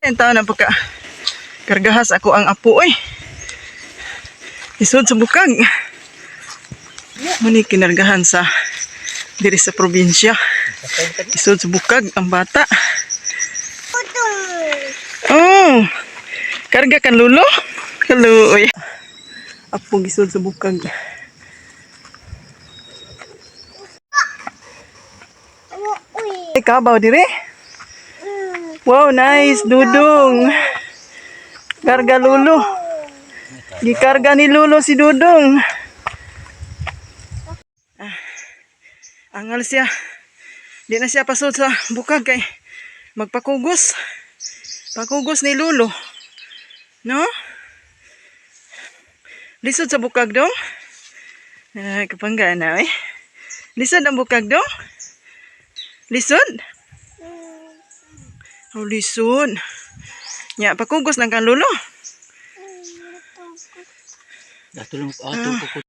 Ang taon na pagka kargahas ako ang apo oy. Isod sa bukag. Muni kinargahan sa diri sa probinsya. Isod sa bukag ang bata. Oh. Karga kan lulo? Hello oy. Apo gisod sa bukag. Ay, kabaw dire. Wow, nice, Dudong. Karga Lulo. Gikarga ni Lulo si Dudong. Ah, angal siya. Di na siya pasod sa bukag kay magpakugos. Pakugos ni Lulo. No? Lisod sa bukag dong. Ay, kapangga na eh. Lisod ang bukag dong. Lisod? Oh, lisod. Ya, pakugos lang kang lulo. Datulong ato ko.